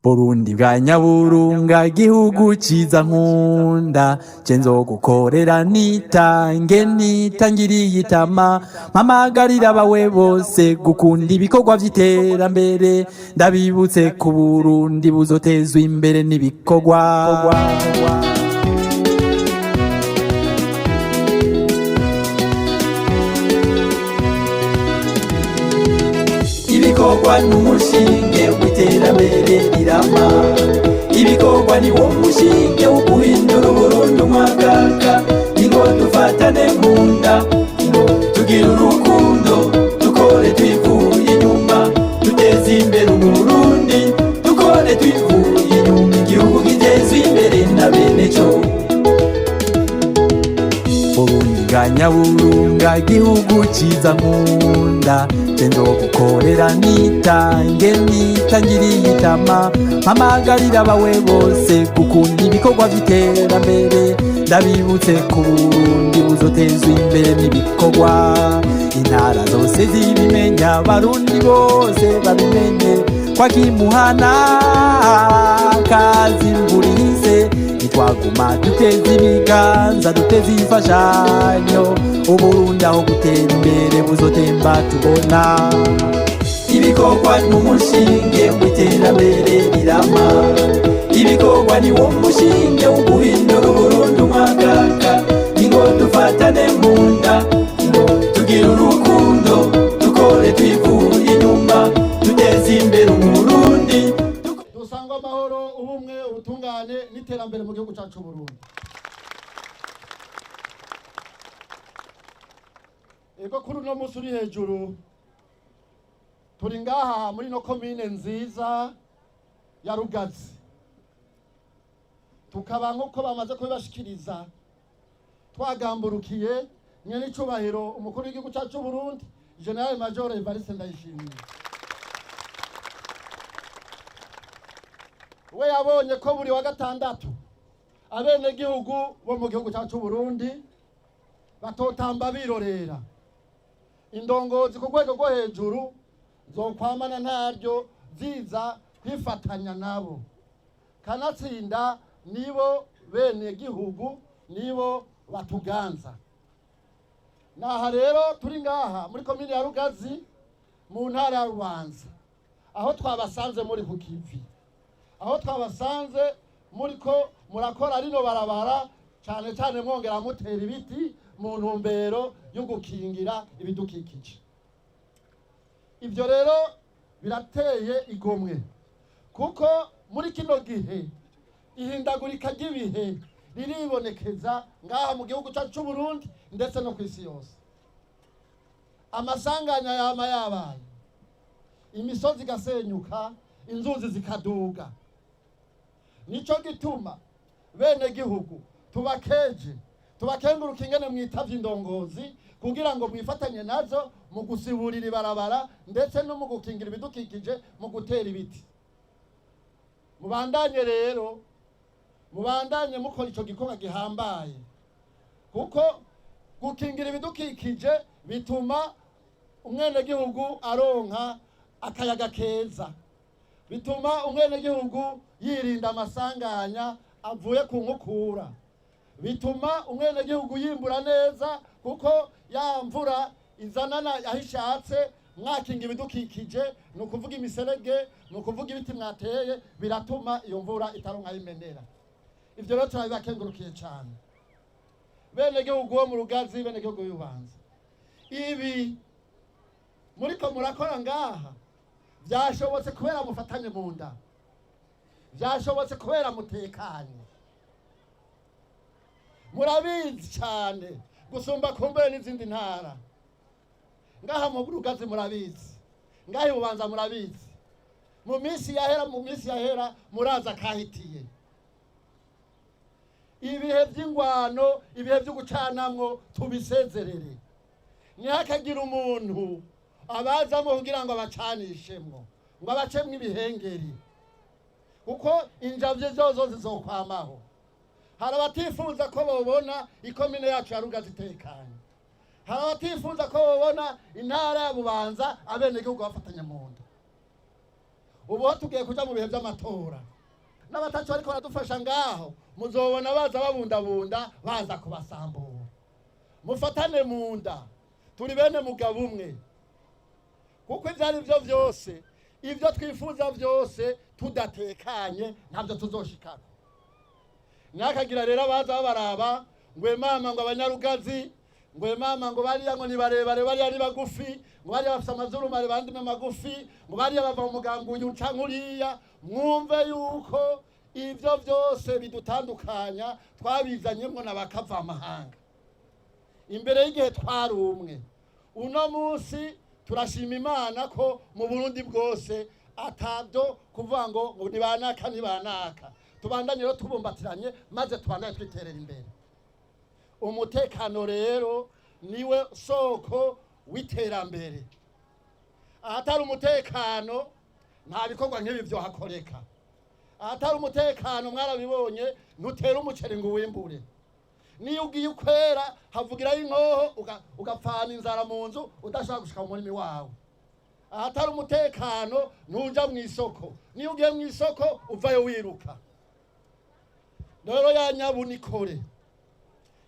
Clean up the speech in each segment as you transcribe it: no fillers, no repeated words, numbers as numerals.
Burundi bwa nyaburunga gihugu ciza nkunda je nzogukorera nitange nitangiriye itama mpamagarira abawe bose gukunda ibikorwa vy'iterambere ndabibutse ku Burundi buzotezwa imbere n'ibikorwa. Ibikorwa n'umushinge w'iterambere rirama, ibikorwa ni wo mushinge wo guhindura Uburundi umwakaka. Ingo dufatane mu nda, tugire urukundo, dukore twivuye inyuma, duteze imbere Uburundi, dukore twivuye inyuma, igihugu gitezwe imbere na bene co. Burundi bwa nyaburunga gihugu ciza nkunda je nzogukorera nitange nitangiriye itama mpamagarira abawe bose gukunda ibikorwa vy'iterambere ndabibutse ku Burundi buzotezwa imbere n'ibikorwa. Intara zose zibimenya, abarundi bose babimenye, kwakimuhana kazi imvura ihise, ntitwaguma duteze ibiganza duteze imfashanyo, Uburundi aho gutera imbere buzotemba tubona. Ibikorwa n'umushinge w'iterambere rirama, ibikorwa ni wo mushinge wo guhindura Uburundi umwakaka. Ingo dufatane mu nda, tugire urukundo, dukore twivuye inyuma, duteze imbere Uburundi. Dusangwa amahoro, ubumwe, ubutungane n'iterambere mu gihugu cyacu Burundi. Ego, kuri uno munsi uri hejuru turi ngaha muri no komine nziza ya Rugazi, tukaba nk'uko bamaze kubibashikiriza twagamburukiye nyene icubahiro umukuru w'igihugu cyacu Burundi, General Major Evariste Ndayishimiye. We yabonye ko buri wa gatandatu abenegihugu bo mu gihugu cyacu Burundi batotamba birorera, indongozi ku rwego rwo hejuru zokwamana ntaryo ziza kwifatanya nabo, kanatsinda nibo bene gihugu, nibo batuganza. Naha rero turi ngaha muri komine ya Rugazi mu ntara ya Rubanza, aho twabasanze muri ku kivi, aho twabasanze muri ko murakora rino barabara, cyane cyane mwongera mutera ibiti mu ntumbero yo gukingira ibidukikije. Ibyo rero birateye igomwe, kuko muri kino gihe ihindagurika ry'ibihe riribonekeza ngaha mu gihugu cyacu cy'u Burundi ndetse no ku isi yose. Amasanganya yama yabaye, imisozi igasenyuka, inzuzi zikaduga. Nico gituma bene gihugu tubakeje, tubakenguruka ingene mwitavye indongozi kugira ngo mwifatanye nazo mu gusiburira ibarabara ndetse no mu gukingira ibidukikije mu gutera ibiti. Mubandanye rero, mubandanye mukora ico gikorwa gihambaye, kuko gukingira ibidukikije bituma umwenegihugu aronka akayaga keza, bituma umwenegihugu yirinda amasanganya avuye ku nkukura, bituma umwenegihugu yimbura neza, kuko ya mvura izanana aho ishatse. Mwakinga ibidukikije, ni ukuvuga imiserege, ni ukuvuga ibiti mwateye, biratuma iyo mvura itaronka aho imenera. Ivyo rero turabibakengurukiye cyane, benegihugu bo mu Rugazi, benegihugu y'Ububanza. Ibi muriko murakora ngaha byashobotse kubera mufatanye mu nda, byashobotse kubera mutekanye. Murabizi cyane gusumba kumbere n'izindi ntara. Ngaha mu Rugazi murabizi, ngaha Ibubanza murabizi. Mu minsi yahera, mu minsi yahera muraza akahitiye ibihe by'ingwano, ibihe byo gucanamwo tubisezerere. Ntihakagire umuntu abazamo kugira ngo abacanishemwo, ngo abacemwo ibihengeri, kuko injavye zozo zizokwamaho. Hari abatifuza ko bobona ikomine yacu ya Rugazi itekanye, hari abatifuza ko bobona intara ya Bubanza abenegihugu bafatanya mu nda. Ubu ho tugiye kuja mu bihe vy'amatora, n'abatacu bariko baradufasha ngaho muzobona baza babundabunda baza kubasambura. Mufatane mu nda, turi bene mugabo umwe, kuko ivyo ari vyo vyose, ibyo twifuza byose, tudatekanye ntabyo tuzoshikako. Ntihakagire rero abaza babaraba ngo mama, ngo abanyarugazi, ngo mama, ngo bariya ngo ni barebare, bariya ni bagufi, ngo bariya bafite amazuru maremare, abandi ni magufi, ngo bariya bava mu muganga uyu canke uriya. Mwumve yuko ibyo byose bidutandukanya twabizanyemwo n'abakava amahanga. Imbere y'igihe twari umwe. Uno munsi turashima Imana ko mu Burundi bwose atabyo kuvuga ngo ni banaka, ni banaka. Tubandanye rero tubumbatiranye, maze tubandanye twiterera imbere. Umutekano rero niwe soko w'iterambere. Ahatari umutekano nta bikorwa nk'ibi vyohakoreka. Ahatari umutekano, mwarabibonye, ntutera umuceri ngo uwimbure. Niyo ugiye ukwera havugirayo inkoho, ugapfana inzara mu nzu, udashobora gushika mu murimi wawe. Ahatari umutekano ntuja mu isoko. Niyo ugiye mu isoko uvayo wiruka. Rero ya nyabunikore,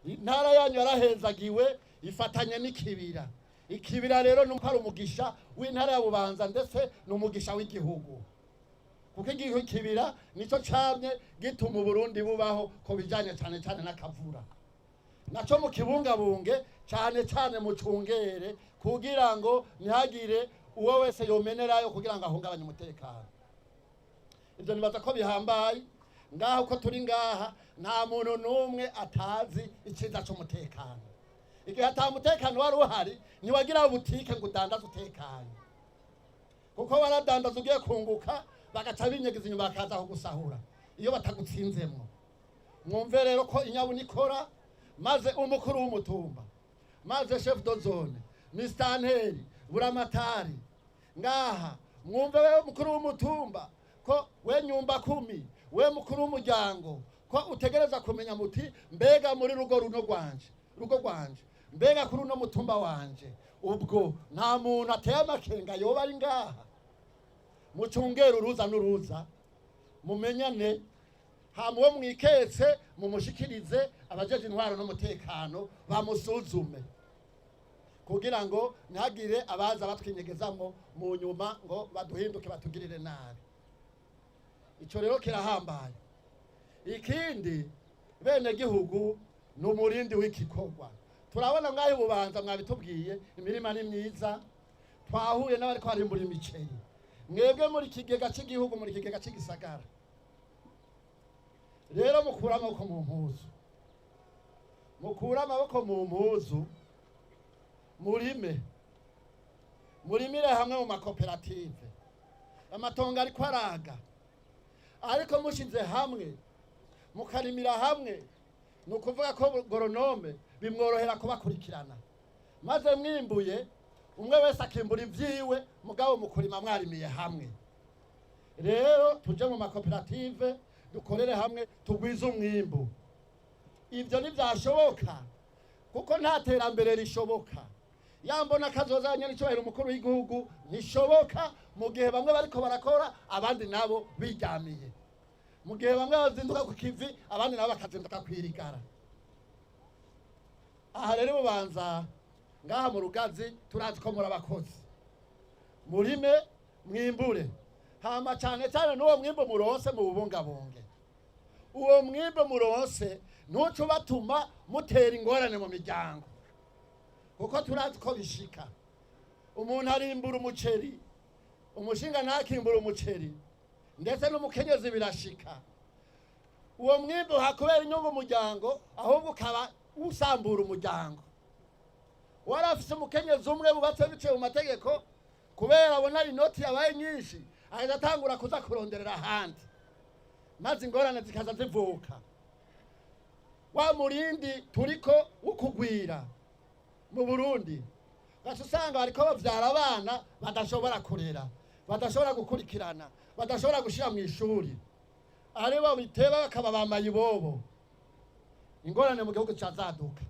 intara yanyu yarahezagiwe, ifatanye n'ikibira. Ikibira rero nuko ari umugisha w'intara ya Bubanza, ndetse ni umugisha w'igihugu, kuko igihe ikibira nico camye gituma Uburundi bubaho ku bijanye cane cane n'akavura. Naco mukibungabunge cane cane, mucungere kugira ngo ntihagire uwo wese yomenerayo kugira ngo ahungabanye umutekano. Ivyo nibaza ko bihambaye. Ngaha uko turi ngaha, nta muntu n'umwe atazi iciza c'umutekano. Igihe ata mutekano wari uhari, ntiwagira butike ngo udandaze utekanye, kuko waradandaza ugiye kunguka bagaca binyegeza inyuma bakaza kugusahura iyo batagutsinzemwo. Mwumve rero ko inyabuna ikora, maze umukuru w'umutumba, maze chef de zone, mistanteri, buramatari ngaha, mwumve wewe mukuru w'umutumba, ko we nyumba kumi, we mukuru w'umuryango, ko utegereza kumenya muti: mbega muri rugo runo rwanje, rugo rwanje, mbega kuri uno mutumba wanje, ubwo nta muntu ateye amakenga yoba ari ngaha? Mucungere uruza n'uruza, mumenyane, hama uwo mwiketse mumushikirize abajeje intwaro n'umutekano bamusuzume, kugira ngo ntihagire abaza batwinyegezamwo mu nyuma ngo baduhinduke batugirire nabi. Ico rero kirahambaye. Ikindi, bene gihugu, ni umurindi w'igikorwa. Turabona ngaho Ububanza, mwabitubwiye, imirima ni myiza. Twahuye n'abariko barimbura imiceri. Mwebwe muri kigega cy'igihugu, muri kigega cy'igisagara. Rero mukure amaboko mu mpuzu, mukure amaboko mu mpuzu, murime, murimire hamwe mu makoperative. Amatongo ariko araga, ariko mushize hamwe mukarimira hamwe, ni ukuvuga ko agronome bimworohera kubakurikirana. Maze mwimbuye, umwe wese akimbura ibyiwe, mugabo mukurima mwarimiye hamwe. Rero tuje mu makoperative, dukorere hamwe, tugwize umwimbu. Ibyo ntibyashoboka, kuko nta terambere rishoboka yambona kazoza n'icyubahiro umukuru w'igihugu ntishoboka mu gihe bamwe bariko barakora, abandi nabo biryamiye, mu gihe bamwe bazinduka ku kivi, abandi nabo bakazinduka kwirigara. Aha rero Bubanza, ngaha mu Rugazi, turazi ko muri abakozi. Murime, mwimbure, hama cane cane n'uwo mwimbu muronse muwubungabunge. Uwo mwimbu muronse ntuce ubatuma mutera ingorane mu miryango, kuko turazi ko bishika umuntu arimbura umuceri, umushinga ntakimbura umuceri, ndetse n'umukenyezi birashika. Uwo mwimbu hakubera inyungu umuryango, ahubwo ukaba usambura umuryango. Wari afise umukenyezi umwe bubatse biciye mu mategeko, kubera abona inoti yabaye nyinshi, ahita atangura kuza kuronderera ahandi, maze ingorane zikaza zivuka. Wa murindi turiko w'ukugwira mu Burundi, gaca usanga bariko bavyara abana badashobora kurera, badashobora gukurikirana, badashobora gushira mu ishuri, aribo biteba bakaba bamaye ibobo. Ingorane mu gihugu cazaduka.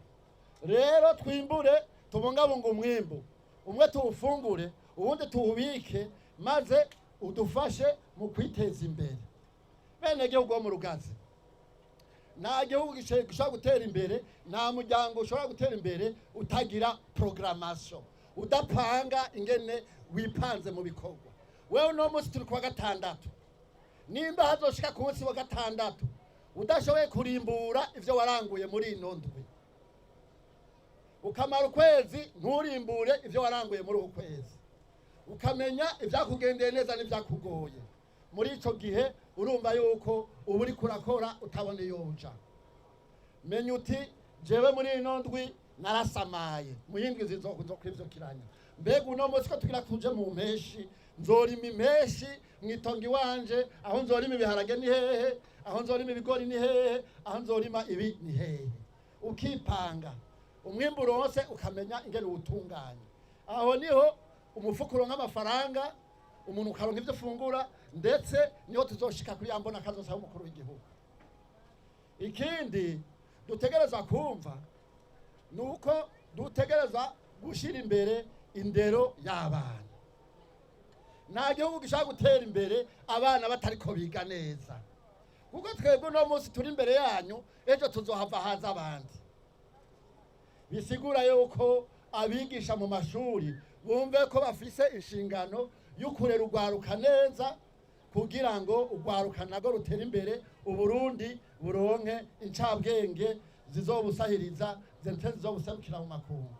Rero twimbure, tubungabunga umwimbu, umwe tuwufungure, uwundi tuwubike, maze Udufashe mu kwiteza imbere. Bene gihugu bo mu Rugazi, nta gihugu gishobora gutera imbere, nta muryango ushobora gutera imbere utagira programmation, udapanga ingene wipanze mu bikorwa. Wewe uno munsi turi kuwa gatandatu, nimba hazoshika ku munsi wa gatandatu udashoboye kurimbura ivyo waranguye muri ino ndwi, ukamara ukwezi nturimbure ivyo waranguye muri uku kwezi, ukamenya ibyakugendeye neza n'ibyakugoye muri ico gihe, urumva yuko uba uriko urakora utabona iyo uja. Menya uti: "Jewe muri ino ndwi narasamaye, mu yindwi zizokw'ivyukiranya. Mbega uno munsi ko tugira tuje mu mpeshi, nzorima impeshi mw'itongo iwanje? Aho nzorima ibiharage ni hehe? Aho nzorima ibigori ni hehe? Aho nzorima ibi ni hehe?" Ukipanga, umwimbu uronse ukamenya ingene uwutunganya. Aho niho umufuko uronka amafaranga, umuntu ukaronka ivyo ufungura, ndetse niho tuzoshika kuri ya mbona kazosa y'umukuru w'igihugu. Ikindi dutegereza kumva ni uko dutegereza gushyira imbere indero y'abana. Nta gihugu gishobora gutera imbere abana batariko biga neza, kuko twebwe uno munsi turi imbere yanyu, ejo tuzohava haza abandi. Bisigura yuko abigisha mu mashuri bumve ko bafise inshingano yo kurera urwaruka neza, kugira ngo urwaruka narwo rutere imbere, Uburundi buronke incabwenge zizobusahiriza, ndetse zizobuserukira mu makungu.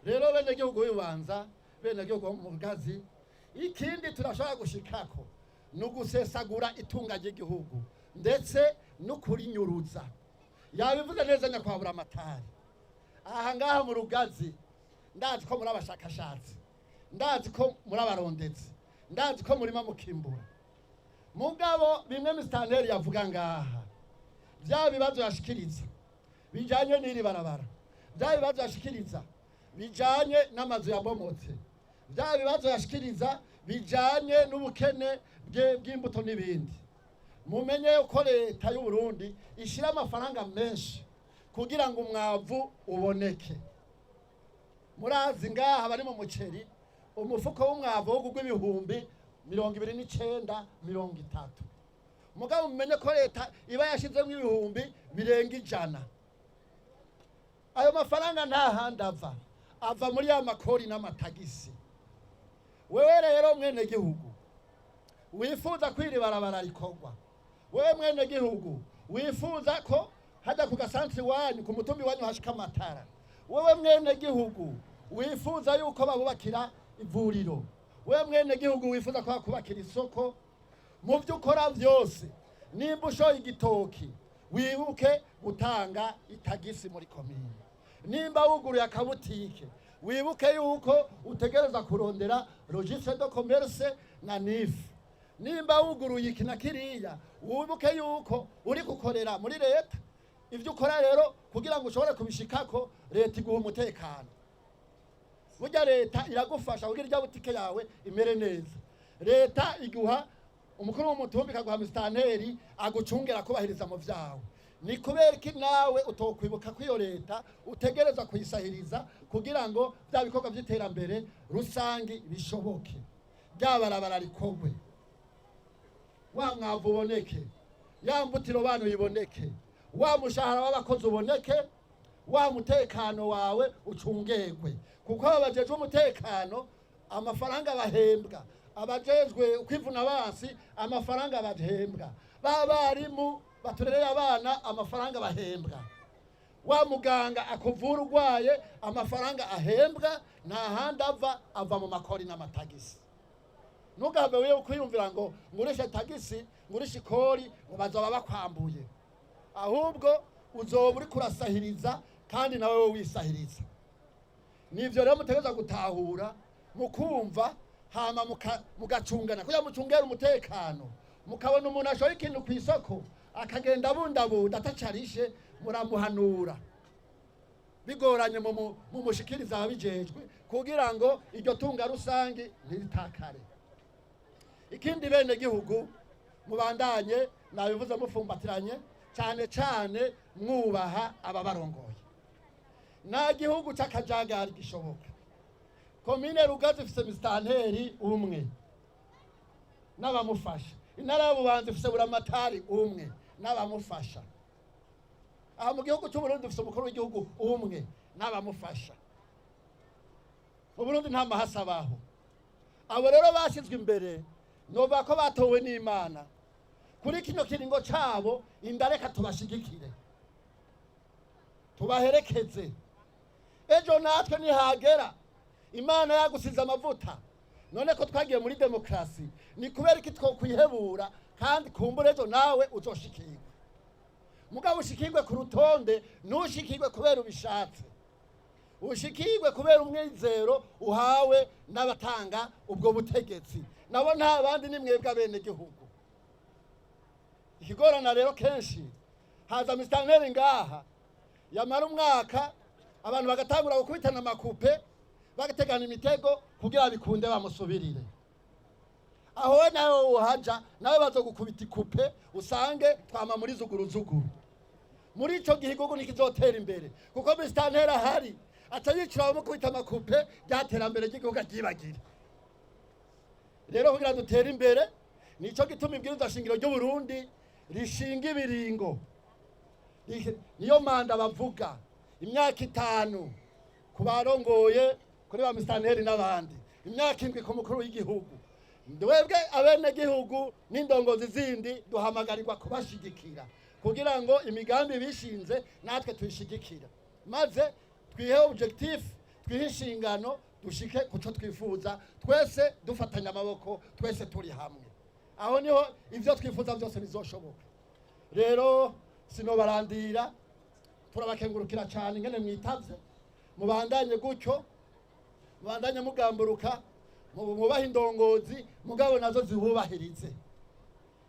Rero bene gihugu b'Ibubanza, bene gihugu bo mu Rugazi, ikindi turashobora gushikako ni ugusesagura itunga ry'igihugu ndetse no kurinyuruza. Yabivuze neza nyakwabura amatari. Aha ngaha mu Rugazi, ndazi ko muri abashakashatsi, ndazi ko muri abarondetse, ndazi ko murima mukimbura. Mugabo bimwe misitanteri yavuga ngaha, bya bibazo yashikiriza bijanye n'iri barabara, bya bibazo yashikiriza bijanye n'amazu yabomotse, bya bibazo yashikiriza bijanye n'ubukene bw'imbuto n'ibindi, mumenye yuko leta y'u Burundi ishira amafaranga menshi kugira ngo umwavu uboneke. Murazi ngaha bari mu muceri, umufuko w'umwavu wo kugwa 29,000, 30. Mugabo mumenye ko leta iba yashizemo 100,000. Ayo mafaranga nta handi ava, ava muri ya makori n'amatagisi. Wewe rero mwene gihugu wifuza kwiri barabara rikorwa, wewe mwene gihugu wifuza ko hajya ku gasansi iwanyu, ku mutumbi iwanyu hashika amatara, wewe mwene gihugu wifuza yuko babubakira ivuriro, wewe mwene gihugu wifuza ko bakubakira isoko, mu byo ukora byose, nimba ushoye igitoki, wibuke gutanga itagisi muri komine. Nimba wuguruye akabutike, wibuke yuko utegereza kurondera registre de commerce na NIF. Nimba wuguruye iki na kiriya, wibuke yuko uri gukorera muri leta. Ibyo ukora rero, kugira ngo ushobore kubishikako, leta iguha umutekano. Burya leta iragufasha kugira irya butike yawe imere neza. Leta iguha umukuru w'umutumba, ikaguha misitanteri agucungera kubahiriza mu vyawe. Ni kubera iki nawe utokwibuka ko iyo leta utegereza kuyisahiriza kugira ngo bya bikorwa by'iterambere rusangi bishoboke, rya barabara rikorwe, wa mwavu uboneke, ya mbutiro bano iboneke, wa mushahara w'abakozi uboneke, wa mutekano wawe ucungerwe? Kuko aba bajejwe umutekano amafaranga bahembwa, abajejwe kwivuna abansi amafaranga bahembwa, ba barimu baturereye abana amafaranga bahembwa, wa muganga akuvura urwaye amafaranga ahembwa, nta handi ava, ava mu makori n'amatagisi. Ntugave wiye kwiyumvira ngo ngurishe tagisi, ngurishe ikori, ngo bazoba bakwambuye. Ahubwo uzoba uri kurasahiriza kandi nawe wowe wisahiriza. Nivyo rero mutegereza gutahura, mukumva, hama mugacungana kugira mucungere umutekano. Mukabona umuntu ashoye ikintu ku isoko akagenda abundabunda atacarishe, muramuhanura. Bigoranye, mumushikiriza ababijejwe kugira ngo iryo tunga rusangi ntiritakare. Ikindi, bene gihugu, mubandanye, nabivuze, mufumbatiranye cyane cyane, mwubaha ababarongoye. Nta gihugu c'akajagari gishoboka. Komine Rugazi ifise misitanteri umwe. n'abamufasha. Intara ya Bubanza ifise buramatari umwe n'abamufasha. Aha mu gihugu cy'Uburundi dufise umukuru w'igihugu umwe n'abamufasha. Mu Burundi nta mahasa abaho. Abo rero bashyizwe imbere, novuga ko batowe n'Imana kuri kino kiringo cabo. Indareka tubashigikire, tubaherekeze. Ejo natwe nihagera, Imana yagusize amavuta, none ko twagiye muri demokarasi, ni kubera iki twokwihebura? Kandi kumbura ejo nawe uzoshikirwa, mugabo ushikirwe ku rutonde, ntushikirwe kubera ubishatse, ushikirwe kubera umwizero uhawe n'abatanga ubwo butegetsi. Nabo nta bandi, ni mwebwe abenegihugu. Ikigorana rero, kenshi haza misitanteri ngaha, yamara umwaka, abantu bagatangura gukubitana amakupe, bagategana imitego kugira bikunde bamusubirire. Aho we nawe uhaja, nawe bazogukubita ikupe, usange twama muri zuguru zuguru. Muri ico gihe igihugu ntikizotera imbere, kuko misitanteri ahari aca yicira abamukubita amakupe, rya terambere ry'igihugu aryibagira. Rero kugira dutere imbere, nico gituma ibwirizwa shingiro ry'u Burundi rishinga ibiringo. Niyo manda bavuga, imyaka 5 ku barongoye, kuri ba misitanteri n'abandi, imyaka 7 ku mukuru w'igihugu. Twebwe abenegihugu n'indongozi zindi duhamagarirwa kubashigikira kugira ngo imigambi bishinze natwe tuyishigikira, maze twihe objectif, twihe inshingano, dushike kuco twifuza twese dufatanya amaboko, twese turi hamwe. Aho niho ivyo twifuza byose bizoshoboka. Rero sinobarandira, turabakengurukira cyane ingene mwitavye. Mubandanye gutyo, mubandanye mugamburuka, mubahe indongozi, mugabo nazo zibubahirize,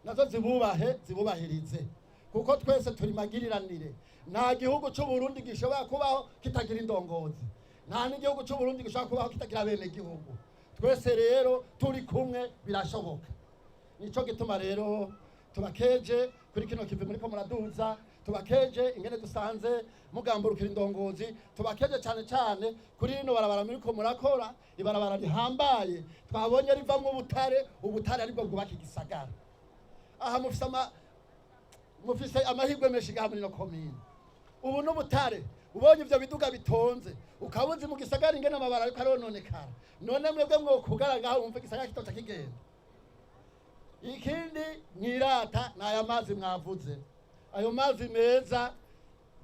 nazo zibubahe, zibubahirize, kuko twese turi magiriranire. Nta gihugu cy'u Burundi gishobora kubaho kitagira indongozi, nta n'igihugu cy'u Burundi gishobora kubaho kitagira bene gihugu. Twese rero turi kumwe birashoboka. Nico gituma rero tubakeje kuri kino kivi muriko muraduza, tubakeje ingene dusanze mugamburukira indongozi, tubakeje cyane cyane kuri rino barabara muriko murakora, ibarabara rihambaye twabonye rivamwo ubutare, ubutare aribwo bwubaka igisagara. Aha mufise amahirwe menshi ngaha muri ino komine. Ubu n'ubutare, ubonye ivyo biduga bitonze, ukaba uzi mu gisagara ingene amabara ariko arononekara. None mwebwe mwokugara ngaha, wumva igisagara kitoca kigenda. Ikindi mwirata ni aya mazi mwavuze, ayo mazi meza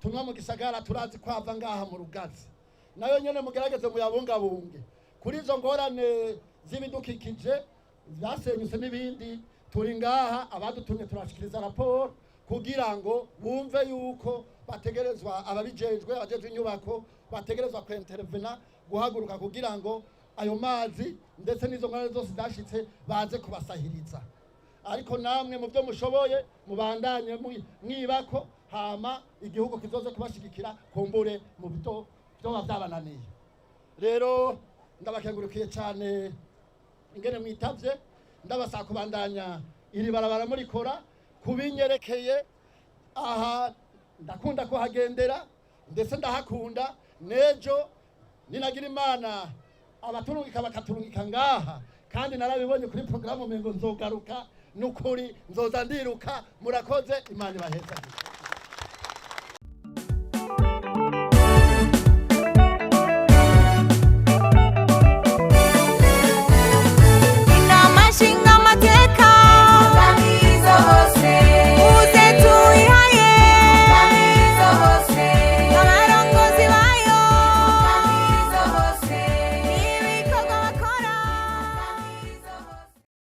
tunywa mu gisagara, turazi ko ava ngaha mu Rugazi. Nayo nyene mugerageze muyabungabunge. Kuri izo ngorane z'ibidukikije byasenyutse n'ibindi, turi ngaha, abadutumye turashikiriza raporo kugira ngo bumve yuko bategerezwa, ababijejwe, abajejwe inyubako, bategerezwa kwentervena, guhaguruka kugira ngo ayo mazi ndetse n'izo ngorane zose zashitse baze kubasahiriza. Ariko namwe mu byo mushoboye mubandanye mwibako, hama igihugu kizoze kubashigikira kumbure mu byo byoba byabananiye. Rero ndabakengurukiye cyane ingene mwitavye, ndabasaba kubandanya iri barabara murikora. Kubinyerekeye aha, ndakunda kuhagendera, ndetse ndahakunda. Nejo ninagira Imana abaturungika bakaturungika ngaha, kandi narabibonye kuri porogaramu, mengo nzogaruka, nukuri nzoza ndiruka. Murakoze, Imana ibahezagire.